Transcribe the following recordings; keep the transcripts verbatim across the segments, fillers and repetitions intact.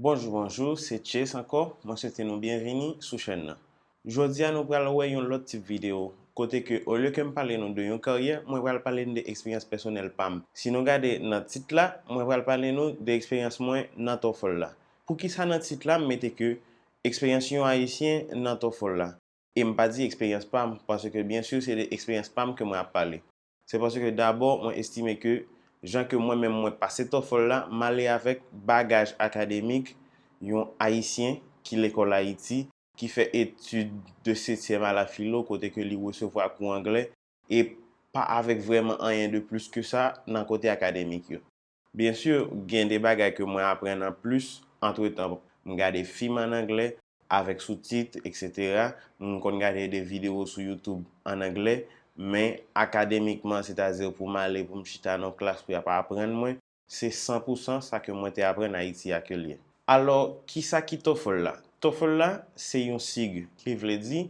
Bonjou, bonjou, se Chase ankò. Mwen swete nou byenvini sou chèn nan. Jodi a nou pral wè yon lòt tip videyo, kote ke olye ke m pale nou de yon karyè, mwen pral pale nou de eksperyans pèsonèl pa m. Si nou gade nan tit la, mwen pral pale nou de eksperyans mwen nan TOEFL la. Poukisa nan tit la m mete ke eksperyans yon Ayisyen nan TOEFL la? E m pa di eksperyans pa m, paske byen si se de eksperyans pa m ke mwen ap pale. Se paske dabò mwen estime ke jan ke mwen menm mwen pase TOEFL la, m ale avèk bagaj akademik yon Ayisyen ki lekòl Ayiti, ki fè etid de setyèm a la filo, kote ke li resevwa kou anglè, e pa avèk vrèman anyen de plis ke sa nan kote akademik yo. Byen si, gen de bagay ke mwen aprann an plis antretan. M gade fim an anglè, avèk soutit, etsetera. M konn gade de videyo sou YouTube an anglè, men akademikman, sètadi pou m ale, pou m chita nan klas pou y ap aprann mwen, se san pou san sa ke mwen te aprann Ayiti a ke l ye. Alò, kisa ki TOEFL la? TOEFL la, se yon sig ki vle di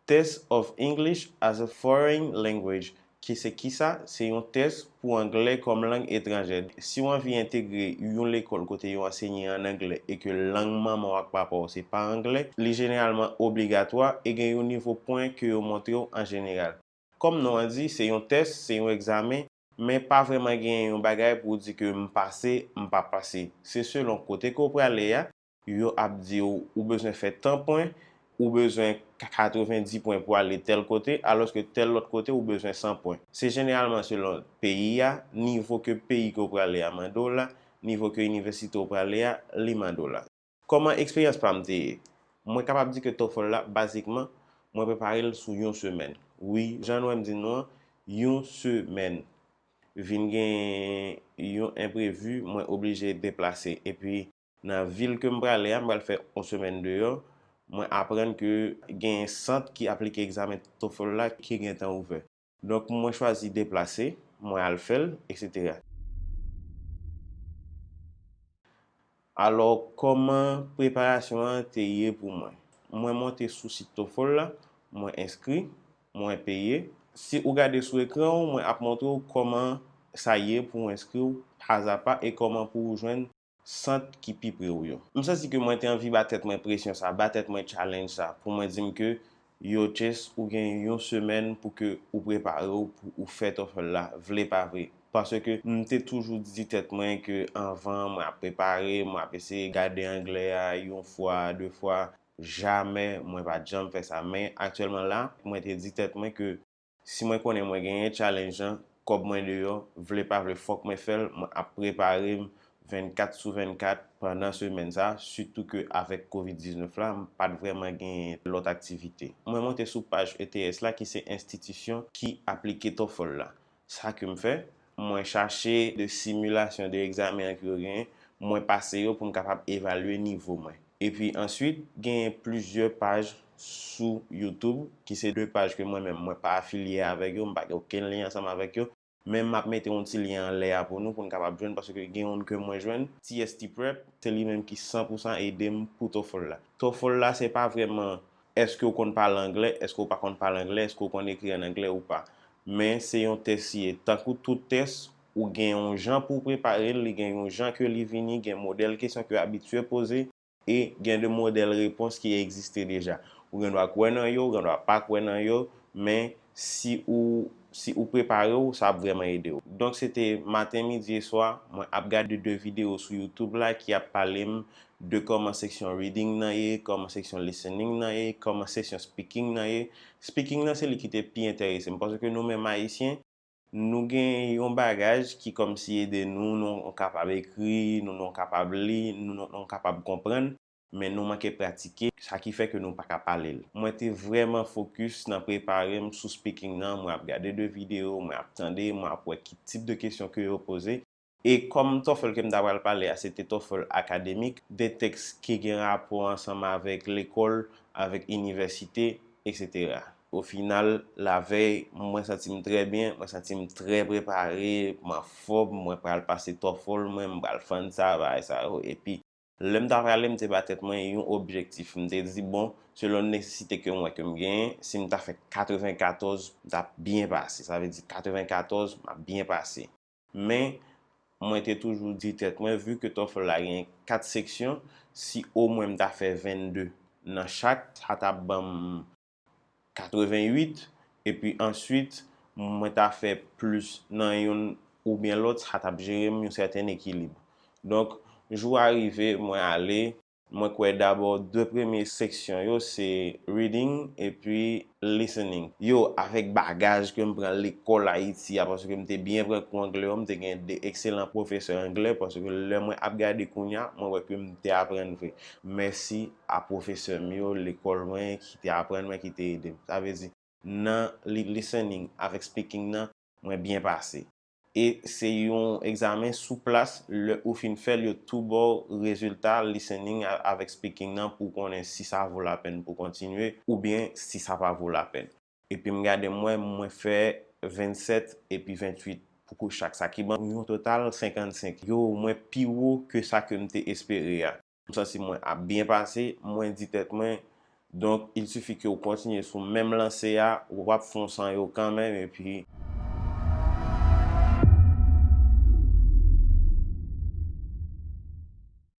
Test of English as a Foreign Language, ki se kisa? Se yon tès pou anglè kòm lang etranjè. Si w anvi entegre yon lekòl kote yo ansenye an anglè e ke lang manman w ak papa w se pa anglè, li jeneralman obligatwa e gen yon nivo pwen ke yo montre w an jeneral. Kòm non an di, se yon tès, se yon egzamen, men pa vrèman gen yon bagay pou w di ke m pase, m pa pase. Se selon kote ke w prale a, yo ap di w ou bezwen fè tan pwen, ou bezwen katrevendis pwen pou ale tèl kote, alòske tèl lòt kote ou bezwen san pwen. Se jeneralman selon peyi a, nivo ke peyi ke w prale a mande w la, nivo ke inivèsite w prale a, li mande w la. Kòman eksperyans pa m te ye? Mwen kapab di ke TOEFL la, bazikman, mwen prepare l sou yon semèn. Wi, jan nou wè m di nou an, yon semèn. Vin gen yon enprevi, mwen oblije deplase. Epi, nan vil ke m prale a, m pral fè yon semèn deyò, mwen aprann ke gen sant ki aplike egzamen TOEFL la ki gentan ouvè. Donk, mwen chwazi deplase, mwen al fè l, etsetera. Alò, kòman preparasyon an te ye pou mwen? Mwen monte sou sit TOEFL la, mwen enskri, mwen peye. Si ou gade sou ekran w, mwen ap montre w kòman sa ye pou w enskri w pazapa e kòman pou w jwenn sant ki pi pre w yo. M santi ke mwen te anvi ba tèt mwen presyon sa, ba tèt mwen challenge sa, pou mwen di m ke, yo, Chase, ou gen yon semèn pou ke ou prepare w pou ou fè TOEFL la, vle pa vle. Paske m te toujou di tèt mwen ke anvan mwen ap prepare, mwen ap eseye gade anglè a yon fwa, de fwa, jamè mwen pa t janm fè sa. Men aktyèlman la, mwen te di tèt mwen ke si mwen konnen mwen genyen challenge lan, kòb mwen deyò, vle pa vle fòk mwen fè l, mwen ap prepare m vennkat sou vennkat pandan semèn sa, sitou ke avèk kovid diznèf la, m pa t vrèman genyen lòt aktivite. Mwen monte sou paj E T S la ki se enstitisyon ki aplike TOEFL la. Sa ke m fè, mwen chache de similasyon de egzamen an ke yo genyen, mwen pase yo pou m kapab evalye nivo mwen. Epi answit, genyen plizyè paj sou YouTube, ki se de paj ke mwen menm, mwen pa afilye avèk yo, m pa gen okenn lyen ansanm avèk yo, men m ap mete yon ti lyen anlè a pou nou, pou n kapab jwenn, paske gen youn ke mwen jwenn, T S T Prep, se li menm ki san pou san ede m pou TOEFL la. TOEFL la, se pa vrèman èske w konn pale anglè, èske w pa konn pale anglè, èske w konn ekri an anglè ou pa. Men se yon tès li ye. Tankou tout tès, ou gen yon jan pou w prepare l, li gen yon jan ke li vini, gen modèl kesyon ke w abitye poze, e gen de modèl repons ki egziste deja. Ou gen dwa kwè nan yo, ou gen dwa pa kwè nan yo, men si ou, si ou prepare w, sa ap vrèman ede w. Donk, se te maten, midi e swa, mwen ap gade de videyo sou YouTube la ki ap pale m de kòman seksyon reading nan ye, kòman seksyon listening nan ye, kòman seksyon speaking nan ye. Speaking nan se li ki te pi enterese m, paske nou menm Ayisyen, nou gen yon bagaj ki kòmsi ede nou, nou kapab ekri, nou, nou kapab li, nou, nou, nou kapab konprann, men nou manke pratike, sa ki fè ke nou pa ka pale l. Mwen te vrèman fokis nan prepare m sou speaking nan, mwen ap gade de videyo, mwen ap tande, mwen ap wè ki tip de kesyon ke yo poze. E kòm TOEFL ke m ta pral pale a, se te TOEFL akademik, de tèks ki gen rapò ansanm avèk lekòl, avèk inivèsite, etsetera. O final, lavèy, mwen santi m trè byen, mwen santi m trè prepare, m anfòm, mwen pral pase TOEFL mwen, m pral fann sa, bagay sa yo. Epi, lè m ta prale, m te ba tèt mwen yon objektif. M te di, bon, selon nesesite ke m wè ke m genyen, si m ta fè katrevenkatòz, m t ap byen pase. Sa vle di katrevenkatòz, m ap byen pase. Men, mwen te toujou di tèt mwen, vi ke TOEFL la gen kat seksyon, si omwen m ta fè vennde nan chak, sa t ap ban m katreventuit, epi answit, mwen ta fè plis nan youn oubyen lòt, sa t ap jere m yon sèten ekilib. Donk, jou a rive, mwen ale, mwen kwè dabò de premye seksyon yo, se reading epi listening. Yo, avèk bagaj ke m pran lekòl Ayiti a, paske m te byen pran kou anglè yo, m te gen de ekselan pwofesè anglè, paske lè mwen ap gade kounye a, mwen wè ke m te aprann vre. Mèsi a pwofesè m yo, lekòl mwen, ki te aprann mwen, ki te ede m. Sa vle di, nan li-, listening avèk speaking nan, mwen byen pase. E se yon egzamen sou plas, lè ou fin fè l, yo tou ba w rezilta listening a-, avèk speaking nan pou w konnen si sa vo lapèn pou w kontinye oubyen si sa pa vo lapèn. Epi m gade m wè, mwen fè vennsèt epi ventuit pou kou chak, sa ki ban m yon total senkannsenk. Yo, mwen pi wo ke sa ke m te espere a. M santi mwen ap byen pase, mwen di tèt mwen, donk, il suffit ke w kontinye sou menm lanse a, w ap fon san yo kanmenm, epi